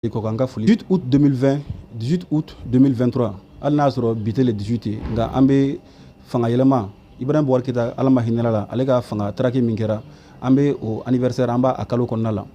Kɔ kan ka foli. 18 août 2020, 18 août 2023, hali n'a sɔrɔ bi tɛ le 18 ye, nka an bɛ fanga yɛlɛma. Ibrahim Boubacar Keita, Ala ma hinɛ la, ale ka fanga taraki min kɛra, an bɛ o anniversaire, an b'a a kalo kɔnɔna la.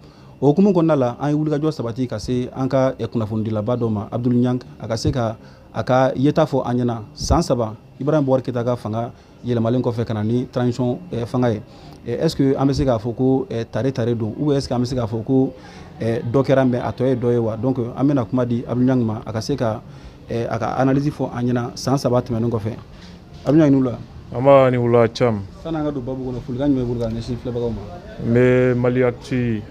O hukumu kɔnɔna la, an ye wulikajɔ sabati ka se an ka kunnafonidilaba dɔ ma, Abdul Ɲang, a ka se ka a ka yeta fɔ an ɲɛna san 3 Ibrahim Boubacar Keita ka fanga yɛlɛmalen kɔfɛ ka na ni transition fanga ye. Est ce que an bɛ se k'a fɔ ko tare tare don, ou est ce que an bɛ se k'a fɔ ko dɔ kɛra, mais a tɔ ye dɔ ye wa? Donc an bɛna kuma di Abdul Ɲang ma, a ka se ka a ka analyse fɔ an ɲɛna san 3 tɛmɛnen kɔfɛ. Abdul Ɲang, ni wula. An b'a ni wula, Cam. Sanni an ka don babu kɔnɔ, folikan jumɛn b'i bolo ka ɲɛsin filɛbagaw ma? N bɛ Mali Actu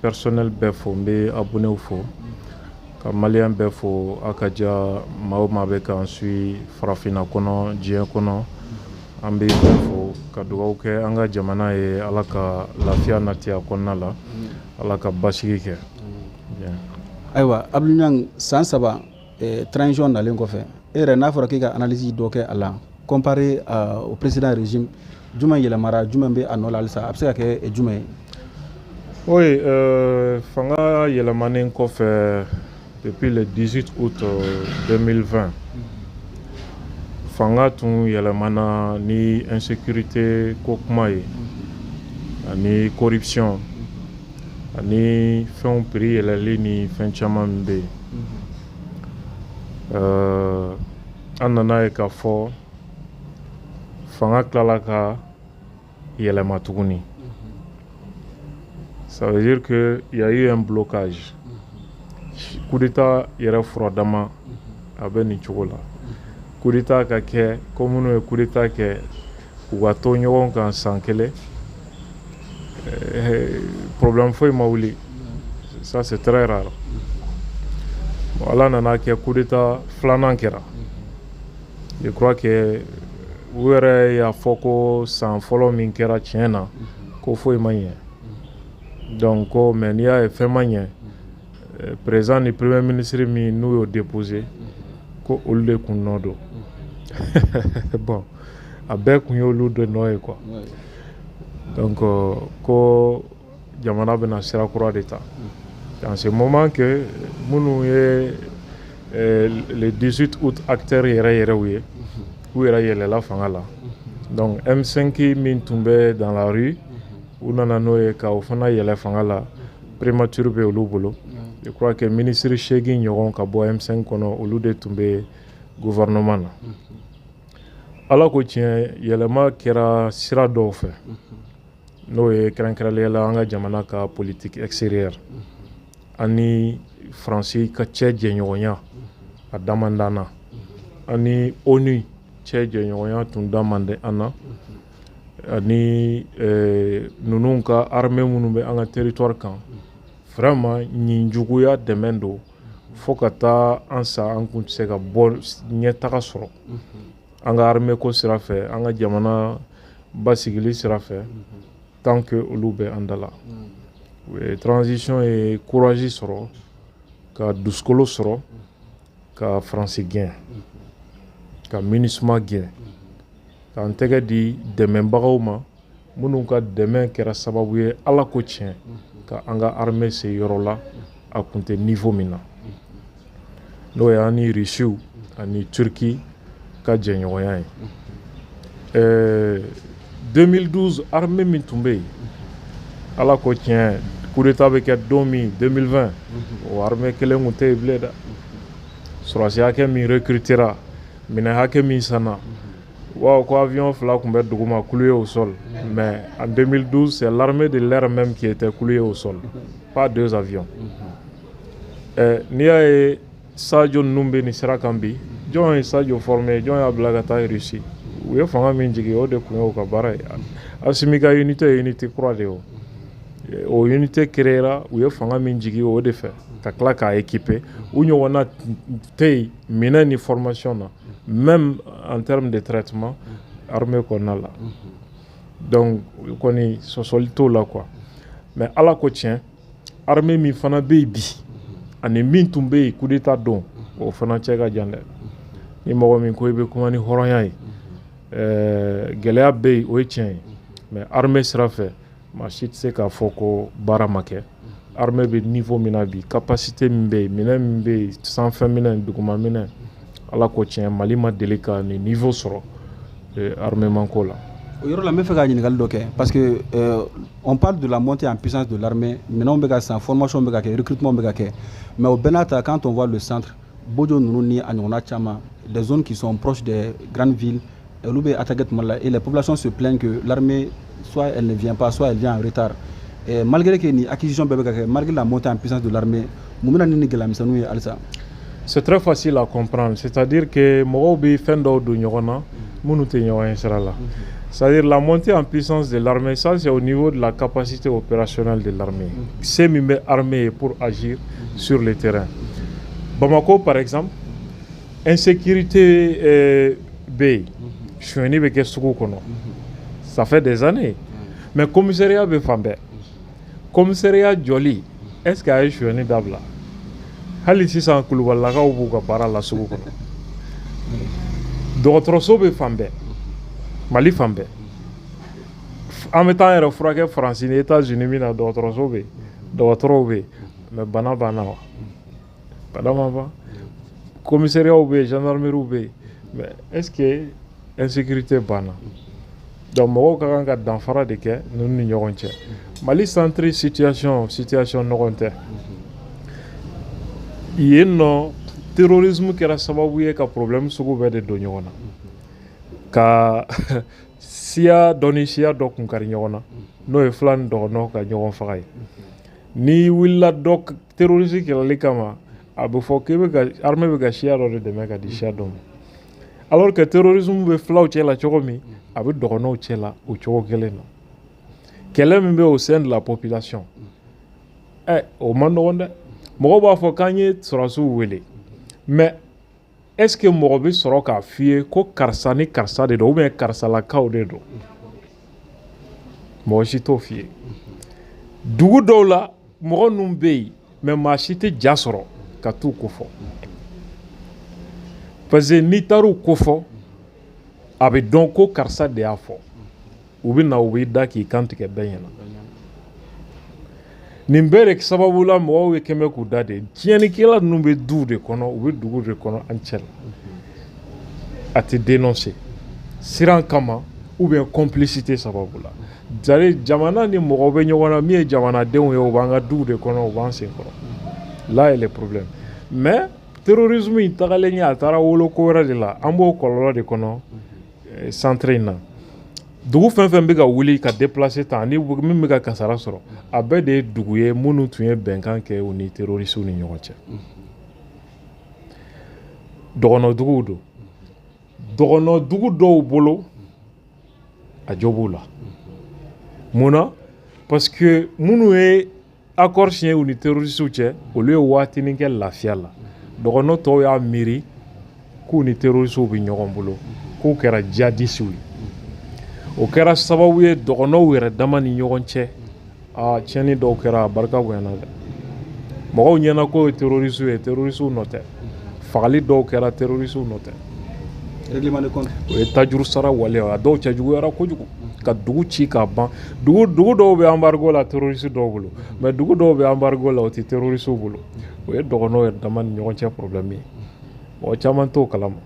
personnel bɛɛ fo, n bɛ abonnéw fo, ka malien bɛɛ fo. A ka diya maa o maa bɛ k'an suit farafinna kɔnɔ, diɲɛ kɔnɔ, an bɛ bɛɛ fo, ka dugawu kɛ an ka jamana ye, Ala ka lafiya nati a kɔnɔna la, Ala ka basigi kɛ. Ayiwa, Abdul Ɲang, san 3 transition nalen kɔfɛ, e yɛrɛ, n'a fɔra k'i ka analyse dɔ kɛ a la, comparé au précédent régime, jumɛn yɛlɛmara, jumɛn bɛ a nɔ la halisa? A bɛ se ka kɛ jumɛn ye? Oui, fanga yɛlɛmanen kɔfɛ, depuis le 18 août 2020, fanga tun yɛlɛmana ni insécurité ko kuma ye, ani corruption, ani fɛnw prix yɛlɛli, ni fɛn caman min bɛ yen. An nana ye k'a fɔ fanga tilala ka yɛlɛma tuguni. Ça veut dire que il y a eu un blocage. Coup d'état yɛrɛ furadama a bɛ nin cogo la. Coup d'état ka kɛ ko minnu ye coup d'état kɛ, u ka to ɲɔgɔn kan san kelen, problème foyi ma wuli, ça c'est très rare. Ala nana kɛ, coup d'état filanan kɛra. Je crois que u yɛrɛ y'a fɔ ko san fɔlɔ min kɛra, tiɲɛ na, ko foyi ma ɲɛ. Donc ko mais n'i y'a ye fɛn ma ɲɛ, président ni premier ministre min n'u y'o déposé, ko olu de kun nɔ don. Bon, a bɛɛ kun y'olu de nɔ ye quoi. Donc ko jamana bɛna sira kura de ta. Dans ce moment que minnu ye le 18 août acteurs yɛrɛ yɛrɛw ye, u yɛrɛ yɛlɛla fanga la. Donc M5 min tun bɛ dans la rue, u nana n'o ye ka o fana yɛlɛ fanga la. Primature bɛ olu bolo. Je crois que ministre 8 ɲɔgɔn ka bɔ M5 kɔnɔ, olu de tun bɛ gouvernement na. Ala ko tiɲɛ, yɛlɛma kɛra sira dɔw fɛ, n'o ye kɛrɛnkɛrɛnnenya la an ka jamana ka politique extérieure, ani Faransi ka cɛ jɛɲɔgɔnya a da man d'an na, ani ONU cɛ jɛɲɔgɔnya tun da man di an na, ani ninnu ka armée minnu bɛ an ka territoire kan. Vraiment, ɲinjuguya dɛmɛ don fo ka taa an sa, an kun tɛ se ka bɔ ɲɛtaga sɔrɔ an ka armée ko sira fɛ, an ka jamana basigili sira fɛ, tant que olu bɛ an da la. Transition ye courage sɔrɔ, ka dusukolo sɔrɔ ka Faransi gɛn, ka MINUSMA gɛn, k'an tɛgɛ di dɛmɛbagaw ma minnu ka dɛmɛ kɛra sababu ye, Ala ko tiɲɛ, ka an ka armée se yɔrɔ la a kun tɛ niveau min na, n'o ye an ni Rusiw ani Turki ka jɛɲɔgɔnya ye. 2012 armée min tun bɛ yen, Ala ko tiɲɛ, coup d'état bɛ kɛ don min 2020, o armée kelen tun tɛ yen bilen dɛ. Sɔrɔdasi hakɛ min recrutera, minɛn hakɛ min sanna, waaw, ko avion fila tun bɛ duguma cloué au sol, mais en 2012, c'est l'armée de l'air même qui était clouée au sol, pas deux avions. N'i y'a ye Sadio ninnu bɛ nin sira kan bi, jɔn ye Sadio formé? Jɔn y'a bila ka taa Russie? U ye fanga min jigin, o de tun y'o ka baara ye. Assimi ka unité ye unité kura de ye. O unité créera u ye fanga min jigin, o de fɛ ka tila k'a équiper. U ɲɔgɔnna tɛ yen minɛn ni formation na, même en termes de traitement, armée kɔnɔna la. Donc kɔni sɔsɔli t'o la quoi. Mais Ala ko tiɲɛ, armée min fana bɛ yen bi ani min tun bɛ yen coup d'état don, o fana cɛ ka jan dɛ. Ni mɔgɔ min ko i bɛ kuma ni hɔrɔnya ye, gɛlɛya bɛ yen, o ye tiɲɛ ye, mais armée sira fɛ, maa si tɛ se k'a fɔ ko baara ma kɛ. Armée bɛ niveau min na bi, capacité min bɛ yen, minɛn min bɛ yen, sanfɛ minɛn, duguma minɛn, Ala ko tiɲɛ, Mali ma deli ka nin niveau sɔrɔ armement ko la. O yɔrɔ la, n bɛ fɛ ka ɲininkali dɔ kɛ, parce que on parle de la montée en puissance de l'armée, minɛnw bɛ ka san, formation bɛ ka kɛ, recrutement bɛ ka kɛ, mais o bɛɛ n'a ta, quand on voit le centre, Bojo ninnu ni a ɲɔgɔnna caman, des zones qui sont proches des grandes villes, olu bɛ attaquer tuma la, et les populations se plaignent que l'armée, soit elle ne vient pas, soit elle vient en retard. Et malgré que ni acquisition bɛɛ bɛ ka kɛ, malgré la montée en puissance de l'armée, mun bɛ na ni gɛlɛyamisɛnninw ye halisa? C'est très facile à comprendre, c'est-à-dire que mɔgɔw bɛ fɛn dɔw don ɲɔgɔn na minnu tɛ ɲɔgɔn ye sira la. C'est-à-dire, la montée en puissance de l'armée, ça, c'est au niveau de la capacité opérationnelle de l'armée. C'est min bɛ armée pour agir sur le terrain. Bamako par exemple, insécurité bɛ yen, sonyɛni bɛ kɛ sugu kɔnɔ, ça fait des années, mais commissariat bɛ fan bɛɛ. Commissariat jɔli, est-ce que a ye sonyɛni dabila? Hali sisan, kulubalilakaw b'u ka baara la sugu kɔnɔ. Dɔgɔtɔrɔso bɛ fan bɛɛ, Mali fan bɛɛ. An bɛ taa an yɛrɛ furakɛ Faransi ni États-Unis min na, dɔgɔtɔrɔso bɛ yen, dɔgɔtɔrɔw bɛ yen, mais bana banna wa? Bana ma ban. Commissariat bɛ yen, gendarmerie bɛ yen, mais est-ce que insécurité banna? Donc mɔgɔw ka kan ka danfara de kɛ ninnu ni ɲɔgɔn cɛ. Mali centre situation ɲɔgɔn tɛ yen nɔ. Terrorisme kɛra sababu ye ka problème sugu bɛɛ de don ɲɔgɔn na, ka siya dɔ ni siya dɔ kun kari ɲɔgɔn na, n'o ye fila ni dɔgɔnɔ ka ɲɔgɔn faga ye. N'i wulila dɔ terroriste kɛlɛli kama, a bɛ fɔ k'e bɛ ka armée bɛ ka siya dɔ de dɛmɛ ka di siya dɔ ma, alors que terrorisme bɛ filaw cɛ la cogo min, a bɛ dɔgɔnɔw cɛ la o cogo kelen na. Kɛlɛ min bɛ au sein de la population, ɛ, o man nɔgɔn dɛ. Mɔgɔw b'a fɔ k'an ye sɔrɔdasiw wele, mais est ce que mɔgɔ bɛ sɔrɔ k'a f'i ye ko karisa ni karisa de don, ou bien karisalakaw de don? Mɔgɔ si t'o f'i ye. Dugu dɔw la, mɔgɔ ninnu bɛ yen, mais maa si tɛ ja sɔrɔ ka t'u ko fɔ, parce que n'i taar'u ko fɔ, a bɛ dɔn ko karisa de y'a fɔ. U bɛ na, u b'i da k'i kan tigɛ bɛɛ ɲɛna. Nin bɛɛ de sababu la, mɔgɔw ye kɛmɛ k'u da de. Tiɲɛnikɛla ninnu bɛ duw de kɔnɔ, u bɛ dugu de kɔnɔ an cɛ la. A tɛ dénoncer siran kama ou bien complicité sababu la. C'est jamana ni mɔgɔw bɛ ɲɔgɔn na, min ye jamanadenw ye, u b'an ka duw de kɔnɔ, u b'an sen kɔrɔ. Là est le problème. Mais terrorisme in tagalen ɲɛ, a taara wolo ko wɛrɛ de la. An b'o kɔlɔlɔ de kɔnɔ centre in na. Dugu fɛn fɛn bɛ ka wuli ka déplacer tan ani min bɛ ka kasara sɔrɔ, a bɛɛ de ye dugu ye minnu tun ye bɛnkan kɛ u ni terroristes ni ɲɔgɔn cɛ. Dɔgɔnɔ duguw don. Dɔgɔnɔ dugu dɔw bolo, a jo b'u la. Mun na? Parce que minnu ye accord signé u ni terroristes cɛ, olu ye waatinin kɛ lafiya la. Dɔgɔnɔ tɔw y'a miiri k'u ni terroristes bɛ ɲɔgɔn bolo, k'u kɛra djihadistes ye. O kɛra sababu ye dɔgɔnɔw yɛrɛ dama ni ɲɔgɔn cɛ, aa, tiɲɛni dɔw kɛra, a barika bonyana dɛ. Mɔgɔw ɲɛna k'o ye terroristes ye, terroristes nɔ tɛ. Fagali dɔw kɛra, terroristes nɔ tɛ. Règlement de compte. O ye tajuru sara waleya. A dɔw cɛjuguyara kojugu ka dugu ci k'a ban. Dugu dɔw bɛ embargo la terroriste dɔw bolo, mais dugu dɔw bɛ embargo la, o tɛ terroriste bolo. O ye dɔgɔnɔw yɛrɛ dama ni ɲɔgɔn cɛ problème ye. Mɔgɔ caman t'o kalama.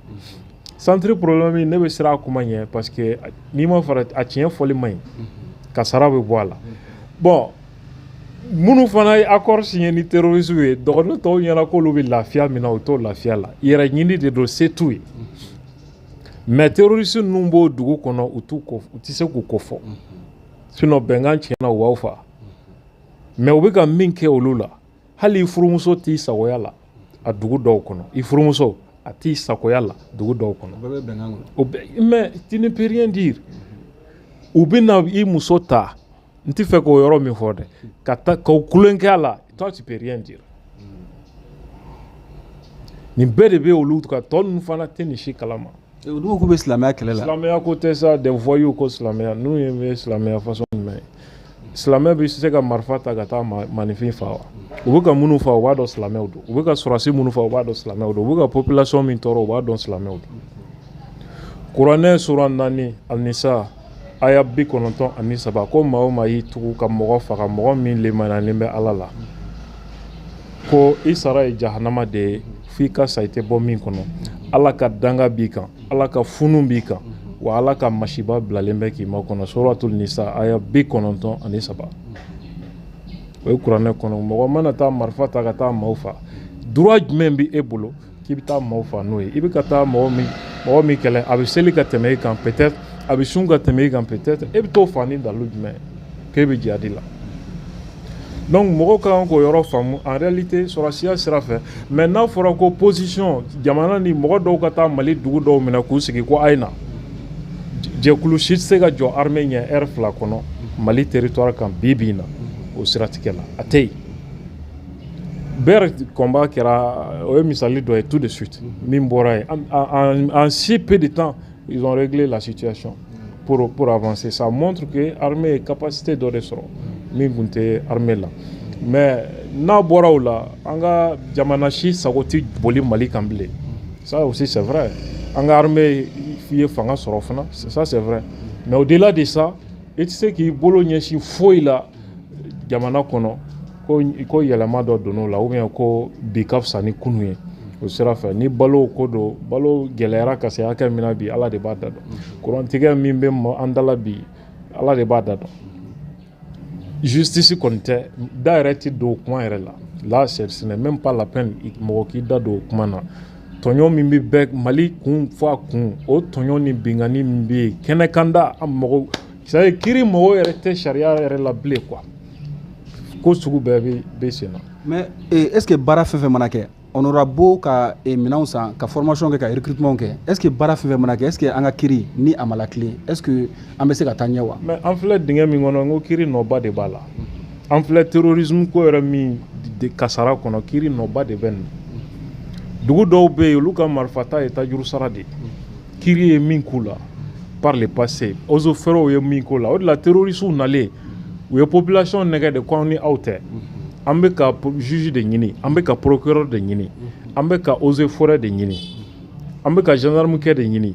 Centre problème, ne bɛ siran a kuma ɲɛ, parce que n'i ma fara, a tiɲɛ fɔli man ɲi, kasara bɛ bɔ a la. Bon, minnu fana ye accord signé ni terroriste ye, dɔgɔnɔ tɔw ɲɛna k'olu bɛ lafiya min na, u t'o lafiya la. Yɛrɛ ɲini de don, se t'u ye. Mais terroriste ninnu b'o dugu kɔnɔ, u t'u ko, u tɛ se k'u ko fɔ, sinon bɛnkan tiɲɛna, u b'aw fa. Mais u bɛ ka min kɛ olu la, hali i furumuso t'i sagoya la a dugu dɔw kɔnɔ. I furumuso a t'i sagoya la dugu dɔw kɔnɔ. O bɛɛ bɛ bɛnkan kɔnɔ. O bɛɛ, mais tu ne peux rien dire. U bɛ na i muso ta, n tɛ fɛ k'o yɔrɔ min fɔ dɛ, ka taa k'o kulonkɛ a la, toi, tu peux rien dire. Nin bɛɛ de bɛ olu ka tɔ ninnu fana tɛ nin si kalama. U dun ko k'u bɛ silamɛya kɛlɛ la. Silamɛya ko tɛ sa, des voyous ko silamɛya. Ninnu ye bɛ silamɛya façon jumɛn ye? Silamɛ bɛ se ka marifa ta ka taa maninfin fa wa? U bɛ ka minnu fa, u b'a dɔn silamɛw don. U bɛ ka sɔrɔdasi minnu fa, u b'a dɔn silamɛw don. U bɛ ka population min tɔɔrɔ, u b'a dɔn silamɛw don. Kuranɛ sura 4, Anisa, aya 93, ko maa o maa y'i tugu ka mɔgɔ faga, mɔgɔ min lemaniyalen bɛ Ala la. Ko i sara ye jahanama de ye, f'i ka sa, i tɛ bɔ min kɔnɔ. Ala ka danga b'i kan, Ala ka funu b'i kan, wa Ala ka masiba bilalen bɛ k'i ma kɔnɔ. Suratul Nisa, aya 93, o ye kuranɛ kɔnɔ. Mɔgɔ mana taa marifa ta ka taa maaw fa, droit jumɛn bɛ e bolo k'i bɛ taa maaw fa n'o ye? I bɛ ka taa mɔgɔ min kɛlɛ, a bɛ seli ka tɛmɛ e kan peut-être, a bɛ sun ka tɛmɛ e kan peut-être, e bɛ t'o fa ni dalu jumɛn ye k'e bɛ jihadi la? Donc mɔgɔw ka kan k'o yɔrɔ faamu. En réalité, sɔrɔsiya sira fɛ, mais n'a fɔra ko position jamana ni mɔgɔ dɔw ka taa Mali dugu dɔw minɛ k'u sigi ko a ye na, jɛkulu si tɛ se ka jɔ armée ɲɛ heure 2 kɔnɔ Mali territoire kan bi bi in na. O siratigɛ la, a tɛ yen. Ber combat kɛra, o ye misali dɔ ye tout de suite min bɔra yen. En si peu de temps, ils ont réglé la situation pour avancer. Ça montre que armée ye capacité dɔ de sɔrɔ min tun tɛ armée la. Mais n'a bɔra o la, an ka jamana si sago tɛ boli Mali kan bilen, ça aussi c'est vrai. An ka armée ye fanga sɔrɔ fana, ça c'est vrai. Mais au-delà de ça, i tɛ se k'i bolo ɲɛsin foyi la jamana kɔnɔ ko yɛlɛma dɔ donn'o la, ou bien ko bi ka fisa ni kunu ye. O sira fɛ, ni balo ko don, balo gɛlɛyara ka se hakɛ min na bi, Ala de b'a da dɔn. Kurantigɛ min bɛ an da la bi, Ala de b'a da dɔn. Justice kɔni tɛ da yɛrɛ tɛ don o kuma yɛrɛ la. Là, ce n'est même pas la peine mɔgɔ k'i da don o kuma na. Tɔɲɔ min bɛ bɛɛ Mali kun fɔ a kun, o tɔɲɔ ni binkanni min bɛ yen kɛnɛkanda, an mɔgɔ, c'est à dire kiiri mɔgɔw yɛrɛ tɛ sariya yɛrɛ la bilen quoi, ko sugu bɛɛ bɛ sen na. Mais est ce que baara fɛn fɛn mana kɛ, on aura beau ka minɛnw san, ka formation kɛ, ka recrutement kɛ, est ce que baara fɛn fɛn mana kɛ, est ce que an ka kiiri ni a ma latilen, est ce que an bɛ se ka taa ɲɛ wa? Mais an filɛ dingɛ min kɔnɔ, n ko kiiri nɔba de b'a la. An filɛ terrorisme ko yɛrɛ min de kasara kɔnɔ, kiiri nɔba de bɛ nin. Dugu dɔw bɛ yen, olu ka marifata ye tajuru sara de ye. Kiiri ye min k'u la par le passé, eaux et forêts ye min k'u la, o de la terroristes nalen, u ye population nɛgɛ de ko aw ni aw tɛ. An bɛ ka juge de ɲini, an bɛ ka procureur de ɲini, an bɛ ka eaux et forêts de ɲini, an bɛ ka gendarme kɛ de ɲini.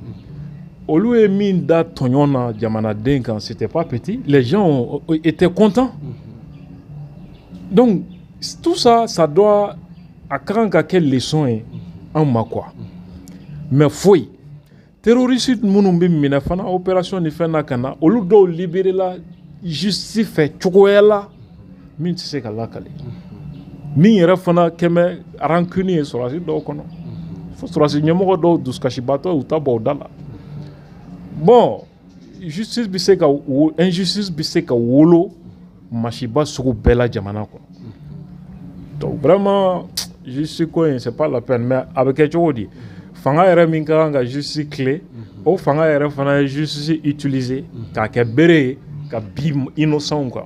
Olu ye min da tɔɲɔ na jamanaden kan, c'était pas petit, les gens étaient contents. Donc tout ça, ça doit, a ka kan ka kɛ leçon ye anw ma quoi. Mais foyi, terroriste minnu bɛ minɛ fana opération ni fɛn na ka na, olu dɔw libéré la justice fɛ cogoya la min tɛ se ka lakale, min yɛrɛ fana kɛmɛ rancune ye sɔrɔdasi dɔw kɔnɔ, fo sɔrɔdasi ɲɛmɔgɔ dɔw dusukasibatɔ u ta bɔ u da la. Bon, justice bɛ se ka, injustice bɛ se ka wolo masiba sugu bɛɛ la jamana kɔnɔ. Donc vraiment, justice ko in, c'est pas la peine. Mais a bɛ kɛ cogo di? Fanga yɛrɛ min ka kan ka justice clé, o fanga yɛrɛ fana ye justice utiliser k'a kɛ bere ye ka bin innocent kan,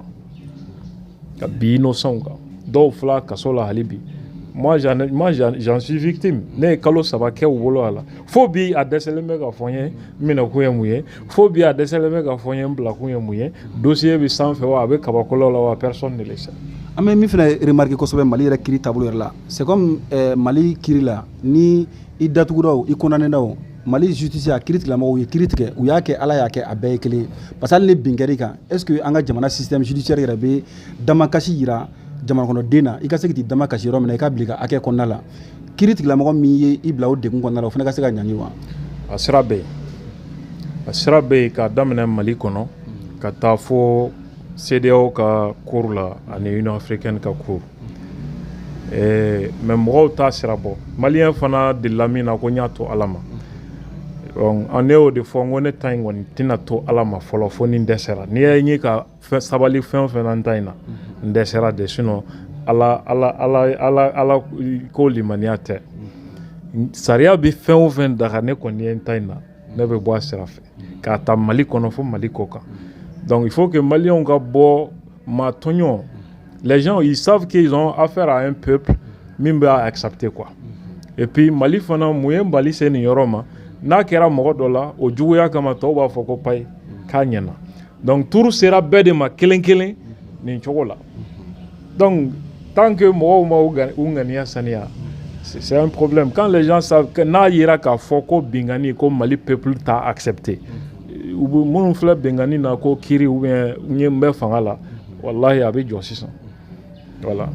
ka bin innocent kan. Dɔw fila kaso la hali bi. Moi, j'en suis victime. Ne ye kalo 3 kɛ u bolo a la, fo bi a dɛsɛlen bɛ ka fɔ n ye n minɛkun ye mun ye, fo bi a dɛsɛlen bɛ ka fɔ n ye n bilakun ye mun ye. Dossier bɛ sanfɛ wa, a bɛ kabakolo la wa, personne ne le sait. An bɛ min fana remarqué kosɛbɛ Mali yɛrɛ kiiri taabolo yɛrɛ la, c'est comme Mali kiiri la, ni i datugura o, i condamné na o, Mali justice a kiiri tigilamɔgɔw ye kiiri tigɛ, u y'a kɛ, Ala y'a kɛ, a bɛɛ ye kelen ye. Parce que hali ni bin kɛr'i kan, est ce que an ka jamana système judiciaire yɛrɛ bɛ damakasi yira jamana kɔnɔden na, i ka se k'i damakasi yɔrɔ min na, i ka bila i ka hakɛ kɔnɔna la, kiiri tigilamɔgɔ min ye i bila o degun kɔnɔna la, o fana ka se ka ɲangi wa? A sira bɛ yen, a sira bɛ yen, k'a daminɛ Mali kɔnɔ ka taa fo CEDEAO ka cour la ani Union africaine ka cour. Mais mɔgɔw t'a sira bɔ. Maliyɛn fana delila min na ko n y'a to Ala ma. Donc ne y'o de fɔ, n ko ne ta in kɔni tɛna to Ala ma fɔlɔ fo ni n dɛsɛra. N'i ye n ye ka fɛn sabali fɛn o fɛn na, n ta in na, n dɛsɛra de. Sinon Ala, Ala, Ala, Ala, Ala ko limaniya tɛ. Sariya bɛ fɛn o fɛn daga, ne kɔni ye n ta in na, ne bɛ bɔ a sira fɛ k'a ta Mali kɔnɔ fo Mali kɔ kan. Donc il faut que Maliyɛnw ka bɔ maa tɔɲɔ. Les gens, ils savent qu'ils ont affaire à un peuple min b'a accepter quoi. Et puis Mali fana, mun ye Mali se nin yɔrɔ ma? N'a kɛra mɔgɔ dɔ la, o juguya kama, tɔw b'a fɔ ko payi k'a ɲɛna. Donc tour sera bɛɛ de ma kelen kelen nin cogo la. Donc tant que mɔgɔw ma u ŋaniya saniya, c'est un problème. Quand les gens savent que n'a yera k'a fɔ ko binkanni, ko Mali peuple t'a accepté, u bɛ minnu filɛ binkanni na ko kiiri ou bien n ye n bɛ fanga la, walahi a bɛ jɔ sisan. Voilà.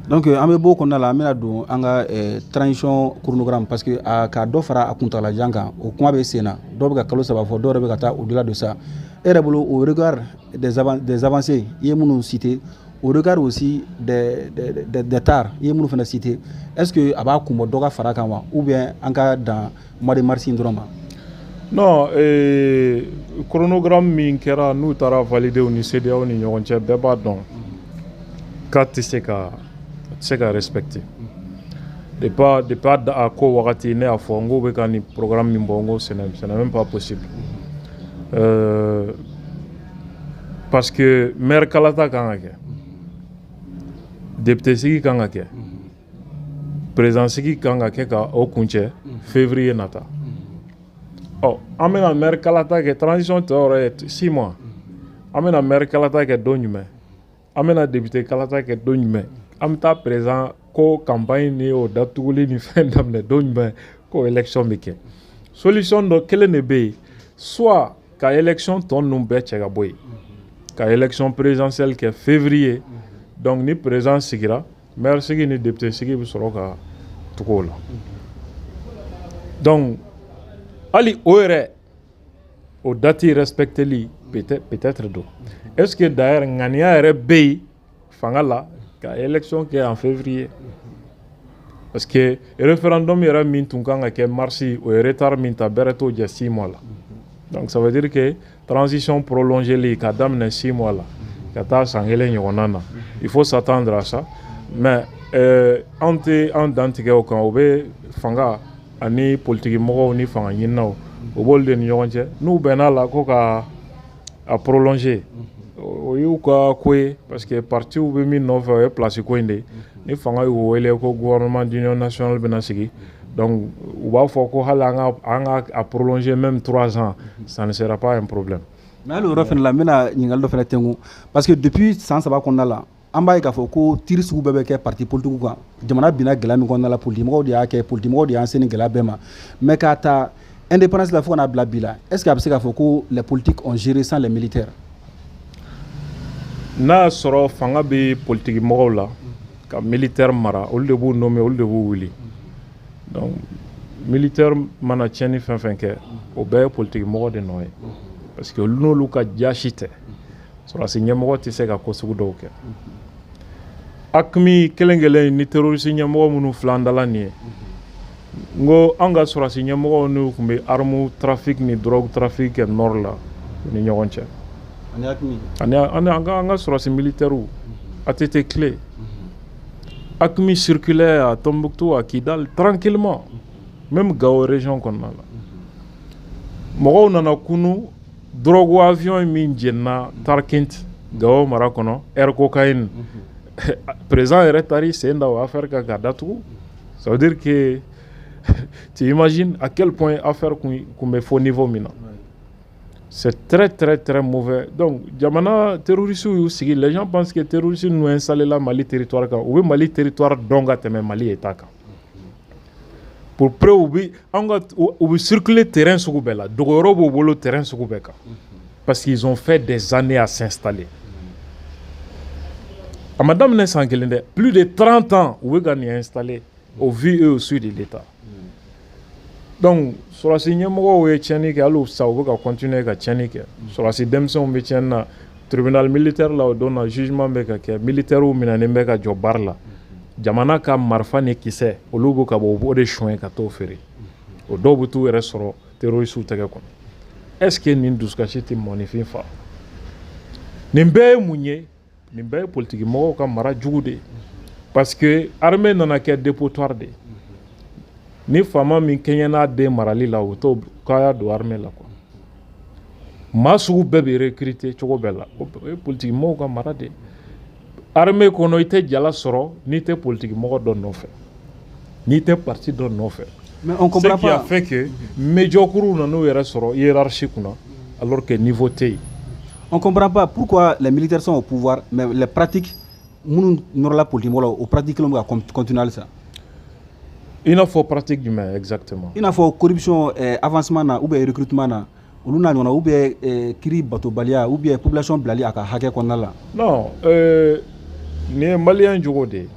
Donc an bɛ bɔ o kɔnɔna la, an bɛna don an ka transition chronogramme, parce que a ka dɔ fara a kuntagalajan kan, o kuma bɛ sen na. Dɔw bɛ ka kalo 3 fɔ, dɔw yɛrɛ bɛ ka taa au delà de ça. E yɛrɛ bolo, au regard des avancées i ye minnu cité, au regard aussi des tares i ye minnu fana cité, est ce que a b'a kun bɔ dɔ ka fara kan wa, ou bien an ka dan mois de mars in dɔrɔn ma? Non, chronogramme min kɛra, n'u taara valider u ni CEDEAO ni ɲɔgɔn cɛ, bɛɛ b'a dɔn k'a tɛ se ka respecter. Depuis a ko wagati, ne y'a fɔ n ko bɛ ka nin programme min bɔ, n ko ce n'est même pas possible, parce que maire kalata kan ka kɛ, député sigi kan ka kɛ, président sigi kan ka kɛ ka o kuncɛ février nata. Ɔ, an bɛna maire kalata kɛ, transition tɔ yɛrɛ ye 6 mois, an bɛna maire kalata kɛ don jumɛn? An bɛna député kalata kɛ don jumɛn? An bɛ taa président ko campagne ni o datuguli ni fɛn daminɛ don jumɛn ko élection bɛ kɛ? Solution dɔ kelen de bɛ yen: soit ka élection tɔ ninnu bɛɛ cɛ ka bɔ yen, ka élection présidentielle kɛ février. Donc ni président sigira, maire sigi ni député sigi bɛ sɔrɔ ka tugu o la. Donc hali o yɛrɛ, o date respecteli peut-être don. Est-ce que d'ailleurs ŋaniya yɛrɛ bɛ yen fanga la ka élection kɛ en février? Parce que référendum yɛrɛ min tun kan ka kɛ mars, o ye retard min ta, bɛrɛ t'o jɛ 6 mois la. Donc ça veut dire que transition prolongée ka daminɛ 6 mois la ka taa san kelen ɲɔgɔnna na, il faut s'attendre à ça. Mais anw tɛ an dantigɛ o kan. O bɛ fanga ani politiki mɔgɔw ni fanga ɲininaw, o b'olu de ni ɲɔgɔn cɛ. N'u bɛnna la ko ka a prolonger, o y'u ka ko ye, parce que partiw bɛ min nɔfɛ, o ye place ko in de ye. Ni fanga y'u wele ko gouvernement d'union nationale bɛna sigi, donc u b'a fɔ ko hali an ka a prolonger même 3 ans, ça ne sera pas un problème. Mais hali o yɔrɔ fana la, n bɛna ɲininkali dɔ fana tɛnku, parce que depuis san 3 kɔnɔna la, an b'a ye k'a fɔ ko tir sugu bɛɛ bɛ kɛ parti politique kan. Jamana binna gɛlɛya min kɔnɔna la, politique mɔgɔw de y'a kɛ, politique mɔgɔw de y'an se ni gɛlɛya bɛɛ ma. Mais k'a ta indépendance la fo ka n'a bila bi la, est ce que a bɛ se k'a fɔ ko les politiques ont géré sans les militaires? N'a y'a sɔrɔ fanga bɛ politiki mɔgɔw la ka militaire mara, olu de b'u nommer, olu de b'u wuli. Donc militaire mana tiɲɛni fɛn fɛn kɛ, o bɛɛ ye politiki mɔgɔ de nɔ ye, parce que olu n'olu ka jaasi tɛ, sɔrɔdasi ɲɛmɔgɔ tɛ se ka ko sugu dɔw kɛ. AQMI kelen kelen ni terroriste ɲɛmɔgɔ minnu filan dala nin ye, n ko an ka sɔrɔdasi ɲɛmɔgɔw n'u tun bɛ arme trafic ni drogue trafic kɛ nord la u ni ɲɔgɔn cɛ. Ani? Ani an ka sɔrɔdasi militaires ATT clé. AQMI circulait à Tombouctou, à Kidal tranquillement, même Gao région kɔnɔna la. Mɔgɔw nana kunu, drogue avion min jenina Tarkint, Gao mara kɔnɔ, air cocaïne, président yɛrɛ taar'i sen da o affaire kan k'a datugu. Ça veut dire que tu imagines à quel point affaire kun bɛ fo niveau min na. C'est très très très mauvais. Donc jamana terroristes y'u sigi, les gens pensent que terroristes ninnu installé la Mali territoire kan, u bɛ Mali territoire dɔn ka tɛmɛ Mali État kan. Pour preuve, u bɛ an ka u bɛ circuler terrain sugu bɛɛ la, dogoyɔrɔ b'u bolo terrain sugu bɛɛ kan, parce qu'ils ont fait des années à s'installer. A ma daminɛ san kelen dɛ, plus de 30 ans u bɛ ka nin installer au vu et au su de l'État. Donc sɔrɔdasi ɲɛmɔgɔw ye tiɲɛni kɛ, hali sisan u bɛ ka continuer ka tiɲɛni kɛ. Sɔrɔdasi denmisɛnw bɛ tiɲɛni na tribunal militaire la, o don na jugement bɛ ka kɛ, militaires minɛnen bɛ ka jɔ baara la. Jamana ka marifa ni kisɛ, olu bɛ ka bɔ, u b'o de suɲɛ ka t'o feere. O dɔw bɛ t'u yɛrɛ sɔrɔ terroristes tɛgɛ kɔnɔ. Est ce que nin dusukasi tɛ mɔgɔninfin fa? Nin bɛɛ ye mun ye? Nin bɛɛ ye politiki mɔgɔw ka mara jugu de ye, parce que armée nana kɛ dépotoir de ye. Ni faama min kɛɲɛ n'a den marali la, o t'o k'a y'a don armée la quoi. Maa sugu bɛɛ bɛ recruter cogo bɛɛ la, o ye politiki mɔgɔw ka mara de ye. Armée kɔnɔ, i tɛ jala sɔrɔ n'i tɛ politiki mɔgɔ dɔ nɔfɛ, n'i tɛ parti dɔ nɔfɛ. Mais on comprend Ce qui a fait que médiocres nan'u yɛrɛ sɔrɔ hiérarchie kunna, alors que niveau tɛ yen. On comprend pas pourquoi les militaires sont au pouvoir, mais les pratiques minnu nɔrɔla politique mɔgɔ la, o pratique kelenw bɛ ka continuer halisa. I n'a fɔ pratique jumɛn exactement? I n'a fɔ corruption, avancement na ou bien recrutement na, olu n'a ɲɔgɔnna, ou bien kiiri batobaliya, ou bien population bilali a ka hakɛ kɔnɔna la. Non, nin ye malien jogo de ye.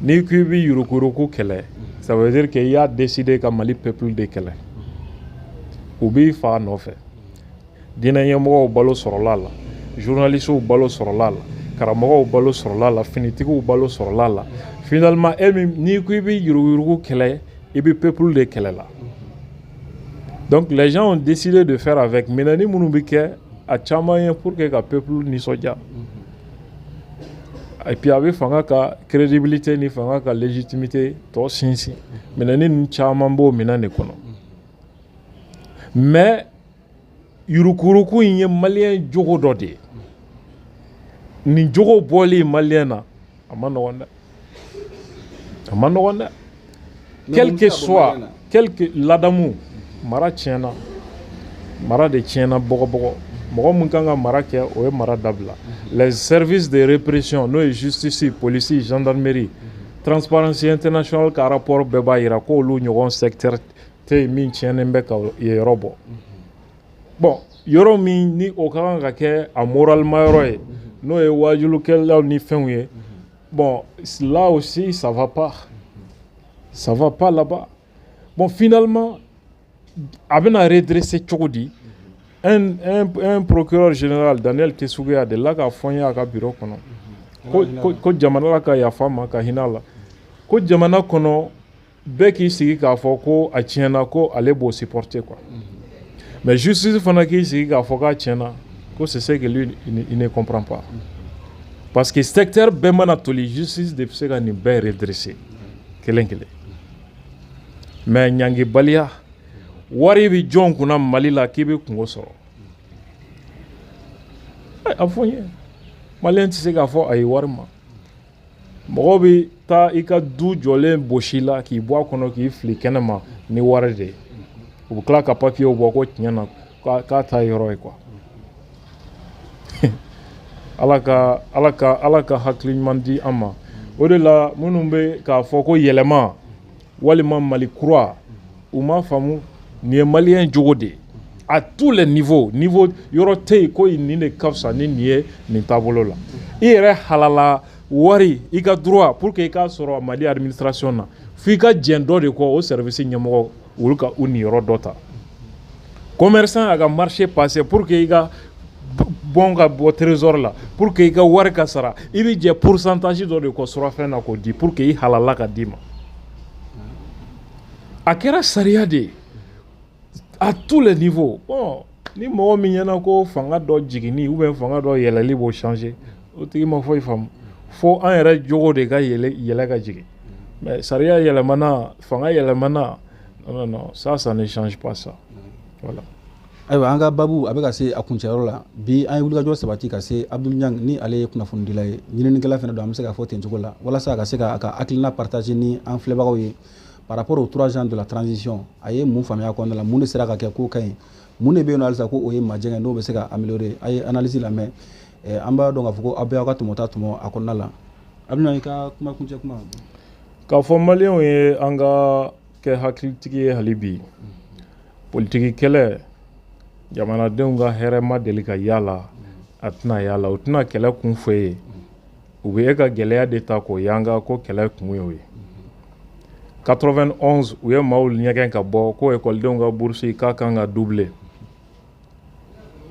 N'i ko i bɛ yuruguyurugu kɛlɛ, ça veut dire que i y'a décidé ka Mali peuple de kɛlɛ. U b'i fa nɔfɛ. Diinɛ ɲɛmɔgɔw balo sɔrɔla a la, journalistes balo sɔrɔla a la, karamɔgɔw balo sɔrɔla a la, finitigiw balo sɔrɔla a la. Finalement, e min n'i ko i bɛ yuruguyurugu kɛlɛ, i bɛ peuple de kɛlɛ la. Donc les gens ont décidé de faire avec. Minɛni minnu bɛ kɛ, a caman ye pour que ka peuple nisɔndiya. Et puis a bɛ fanga ka crédibilité ni fanga ka légitimité tɔ sinsin. Minɛni ninnu caman b'o minɛn de kɔnɔ. Mais yuruguyurugu in ye maliyɛn jogo dɔ de ye. Nin jogo bɔli maliyɛn na, a ma nɔgɔn dɛ, a ma nɔgɔn dɛ. Quel que soit quelque ladamu, mara tiɲɛna, mara de tiɲɛna bɔgɔbɔgɔ. Mɔgɔ mun kan ka mara kɛ, o ye mara dabila. Les services de répression, n'o ye justice, police, gendarmerie, Transparency International ka rapport bɛɛ b'a yira k'olu ɲɔgɔn secteur tɛ yen min tiɲɛnen bɛ ka yen yɔrɔ bɔ. Bon, yɔrɔ min ni o ka kan ka kɛ a moralement yɔrɔ ye, n'o ye wajulukɛlaw ni fɛnw ye, bon, là aussi ça va pas, ça va pas là-bas. Bon, finalement, a bɛna redresser cogo di? Un procureur général, Daniel Tessougué, a delila k'a fɔ n ye a ka bureau kɔnɔ ko jamana ka yafa ma, ka hinɛ a la, ko jamana kɔnɔ bɛɛ k'i sigi k'a fɔ ko a tiɲɛna, ko ale b'o supporter quoi. Mais justice fana k'i sigi k'a fɔ k'a tiɲɛna, ko c'est ce que lui il ne comprend pas, parce que secteur bɛɛ mana toli, justice de bɛ se ka nin bɛɛ redresser kelen kelen. Mais ɲangibaliya, wari bɛ jɔn kunna Mali la k'i bɛ kungo sɔrɔ? A fɔ n ye, maliyɛn tɛ se k'a fɔ a ye wari ma. Mɔgɔ bɛ taa i ka du jɔlen bosi la k'i bɔ a kɔnɔ k'i fili kɛnɛ ma ni wari de ye. U bɛ tila ka papiyew bɔ ko tiɲɛ na k'a ta yɔrɔ ye quoi. Ala ka hakili ɲuman di an ma. O de la, minnu bɛ k'a fɔ ko yɛlɛma walima Mali kura, u m'a faamu. Nin ye maliyɛn jogo de ye à tous les niveaux. Niveau yɔrɔ tɛ yen ko nin de ka fisa ni nin ye nin taabolo la. I yɛrɛ halala wari, i ka droit, pour que i k'a sɔrɔ Mali administration na, f'i ka jɛn dɔ de kɔ, o service ɲɛmɔgɔ, olu ka u niyɔrɔ dɔ ta. Commerçant a ka marché passé, pour que i ka bon ka bɔ trésor la, pour que i ka wari ka sara, i bɛ jɛ pourcentage dɔ de kɔ surafɛn na k'o di pour que i halala ka d'i ma. A kɛra sariya de ye à tous les niveaux. Bon, ni mɔgɔ min ɲɛna ko fanga dɔ jiginni ou bien fanga dɔ yɛlɛli b'o changer, o tigi ma foyi faamu. Fo an yɛrɛ jogo de ka yɛlɛ yɛlɛ ka jigin. Mais sariya yɛlɛmana, fanga yɛlɛmana, non, non, non, ça, ça ne change pas ça, voilà. Ayiwa, an ka babu a bɛ ka se a kuncɛyɔrɔ la. Bi an ye wulikajɔ sabati ka se Abdul Niang, ni ale ye kunnafonidila ye, ɲininikɛla fana don, an bɛ se k'a fɔ ten cogo la, walasa a ka se k'a ka hakilina partager ni an filɛbagaw ye par rapport aux 3 ans de la transition. A ye mun faamuya kɔnɔna la? Mun de sera ka kɛ k'o ka ɲi? Mun de bɛ yen nɔ halisa ko o ye majɛngɛ n'o bɛ se ka améliorer? A ye analyse lamɛn. An b'a dɔn k'a fɔ ko aw bɛɛ y'aw ka tɔmɔta tɔmɔ a kɔnɔna la. Abdul Niang, i ka kuma kuncɛ kuma. K'a fɔ maliyɛnw ye, an ka kɛ hakilitigi ye hali bi. Politiki kɛlɛ, jamanadenw ka hɛrɛ ma deli ka y'a la, a tɛna y'a la. U tɛna kɛlɛ kun fɔ e ye. U bɛ e ka gɛlɛya de ta k'o yanga ko kɛlɛ kun ye o ye. 91, u ye maaw ɲɛgɛn ka bɔ ko ekɔlidenw ka bourse k'a kan ka doubler,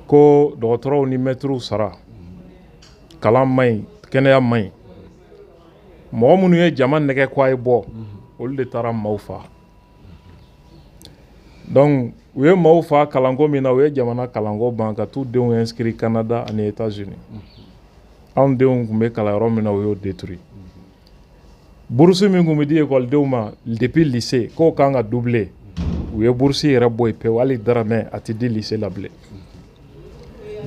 ko dɔgɔtɔrɔw ni mɛtiriw sara, kalan man ɲi, kɛnɛya man ɲi. Mɔgɔ minnu ye jama nɛgɛ ko a ye bɔ, olu de taara maaw fa. Donc u ye maaw fa kalanko min na, u ye jamana kalanko ban ka t'u denw inscrit Canada ani États-Unis. Anw denw tun bɛ kalan yɔrɔ min na, u y'o détruit. Bourse min tun bɛ di ekɔlidenw ma depuis lycée, k'o kan ka doubler, u ye bourse yɛrɛ bɔ yen pewu, hali daramɛ a tɛ di lycée la bilen.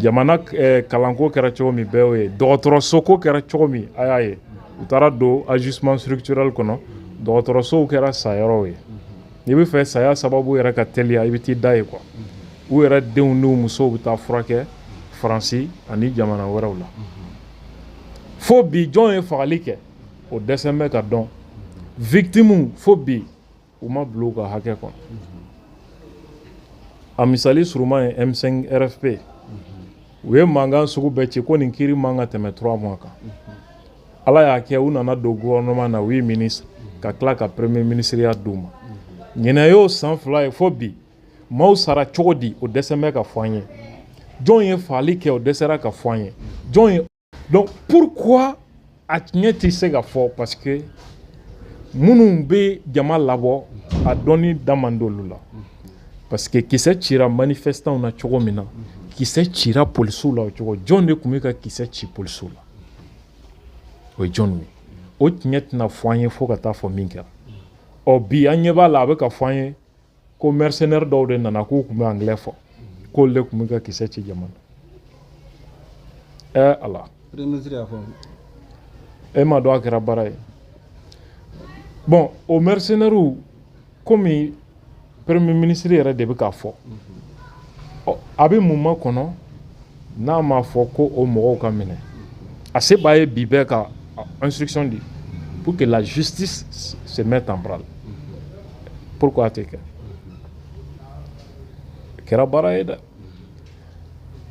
Jamana kalanko kɛra cogo min, bɛɛ y'o ye. Dɔgɔtɔrɔsoko kɛra cogo min, a y'a ye. U taara don ajustement structurel kɔnɔ, dɔgɔtɔrɔsow kɛra sayɔrɔw ye. N'i bɛ fɛ saya sababu yɛrɛ ka teliya, i bɛ t'i da ye quoi. U yɛrɛ denw n'u musow bɛ taa furakɛ Faransi ani jamana wɛrɛw la. Fo bi, jɔn ye fagali kɛ, o dɛsɛ bɛ ka dɔn. Victime, fo bi u ma bila u ka hakɛ kɔnɔ. A misali surunman ye M5 RFP. U ye mankan sugu bɛɛ ci ko nin kiiri man ka tɛmɛ 3 mois kan. Ala y'a kɛ u nana don gouvernement na, 8 ministres, ka tila ka premier ministre ya d'u ma. Ɲinɛ y'o san 2 ye fo bi, maaw sara cogo di, o dɛsɛ bɛ ka fɔ an ye. Jɔn ye fagali kɛ, o dɛsɛra ka fɔ an ye. Jɔn ye. Donc pourquoi a tiɲɛ tɛ se ka fɔ? Parce que minnu bɛ jama labɔ, a dɔnni da man d'olu la. Parce que kisɛ cira manifestants na cogo min na, kisɛ cira polisiw la o cogo. Jɔn de tun bɛ ka kisɛ ci polisiw la? O ye jɔn ye? O tiɲɛ tɛna fɔ an ye fo ka taa fɔ min kɛra. Ɔ bi an ɲɛ b'a la, a bɛ ka fɔ an ye ko mercenaire dɔw de nana, k'u tun bɛ anglais fɔ, k'olu de tun bɛ ka kisɛ ci jama na. Ɛ Ala, e m'a dɔn a kɛra baara ye. Bon, o mercenaires, komi premier ministre yɛrɛ de bɛ k'a fɔ, ɔ a bɛ mun ma kɔnɔ n'a m'a fɔ ko o mɔgɔw ka minɛ? A se b'a ye bi bɛɛ ka instruction di pour que la justice se mette en branle. Pourquoi a tɛ kɛ? Kɛra baara ye dɛ.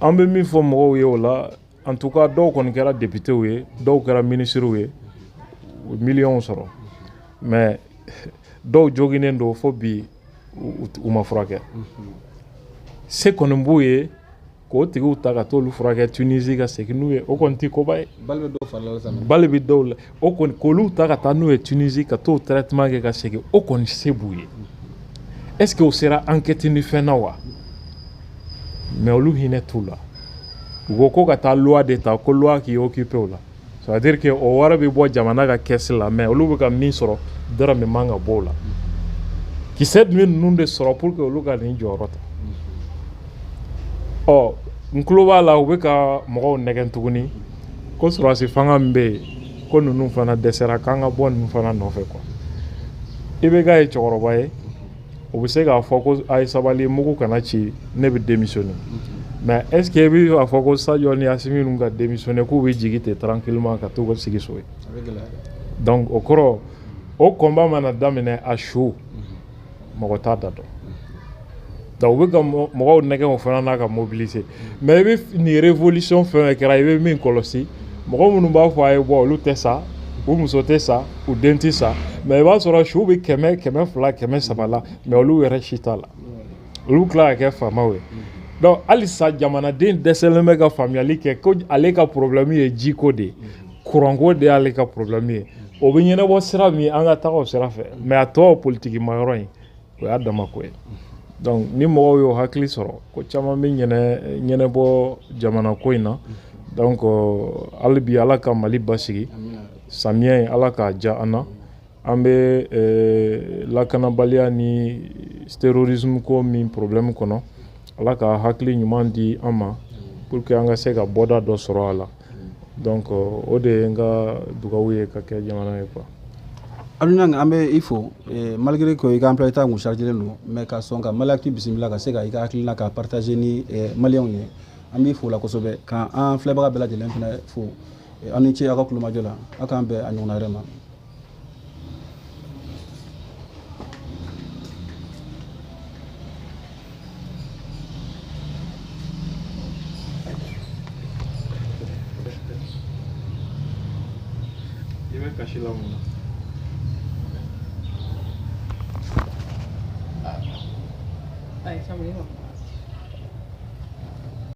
An bɛ min fɔ mɔgɔw ye o la, en tout cas dɔw kɔni kɛra députéw ye, dɔw kɛra ministres ye, u ye miliyɔnw sɔrɔ, mais dɔw joginnen don fo bi, u ma furakɛ. Se kɔni b'u ye k'o tigiw ta ka t'olu furakɛ Tunisie ka segin n'u ye, o kɔni tɛ koba ye. Bali bɛ dɔw la, o kɔni k'olu ta ka taa n'u ye Tunisie ka t'o traitement kɛ ka segin, o kɔni se b'u ye. Est ce que o sera enquête ni fɛn na wa? Mais olu hinɛ t'u la. U ko ko ka taa loi de ta, ko loi k'i occupé o la. Ça veut dire que o wari bɛ bɔ jamana ka caisse la, mais olu bɛ ka min sɔrɔ, dɔrɔmɛ man ka bɔ o la. Kisɛ dun bɛ ninnu de sɔrɔ pour que olu ka nin jɔyɔrɔ ta. Ɔ n tulo b'a la, u bɛ ka mɔgɔw nɛgɛn tuguni ko sɔrɔdasi fanga min bɛ yen, ko ninnu fana dɛsɛra, k'an ka bɔ ninnu fana nɔfɛ quoi. IBK ye cɛkɔrɔba ye, o bɛ se k'a fɔ ko a ye sabali, mugu kana ci, ne bɛ démissionner. Mais est ce que i bɛ a fɔ ko Sadio ni Assimi ninnu ka démissionner, k'u bɛ jigin ten tranquillement ka t'u ka sigi so ye? Donc o kɔrɔ, o combat mana daminɛ a su, mɔgɔ t'a da dɔn. Donc u bɛ ka mɔgɔw nɛgɛn o fana n'a ka mobiliser. Mais i bɛ nin révolution fɛn fɛn kɛra, i bɛ min kɔlɔsi, mɔgɔ minnu b'a fɔ a ye bɔ, olu tɛ sa, u muso tɛ sa, u den tɛ sa, mais i b'a sɔrɔ su bɛ 100, 200, 300 la, mais olu yɛrɛ si t'a la, olu tila ka kɛ faamaw ye. Donc halisa jamanaden dɛsɛlen bɛ ka faamuyali kɛ ko ale ka problème ye jiko de ye, kuranko de y'ale ka problème ye. O bɛ ɲɛnabɔ sira min, an ka taga o sira fɛ, mais a tɔ politiki ma yɔrɔ in, o y'a dama ko ye. Donc ni mɔgɔw y'o hakili sɔrɔ, ko caman bɛ ɲɛnɛbɔ jamana ko in na. Donc hali bi, Ala ka Mali basigi, samiyɛ in Ala k'a diya an na. An bɛ lakanabaliya ni terrorisme ko min problème kɔnɔ, Ala ka hakili ɲuman di an ma pour que an ka se ka bɔda dɔ sɔrɔ a la. Donc o de ye n ka dugawu ye ka kɛ jamana ye quoi. Abdoul, an bɛ i fo malgré que i ka emploi temps kun chargé don, mais ka sɔn ka Maliactu bisimila ka se ka i ka hakilina ka partager ni maliyɛnw ye, an b'i fo la kosɛbɛ, ka an filɛbaga bɛɛ lajɛlen fana fo. Aw ni ce aw ka kulomajɔ la, aw k'an bɛn a ɲɔgɔnna wɛrɛ ma. I bɛ kasi la mun na? Ayi,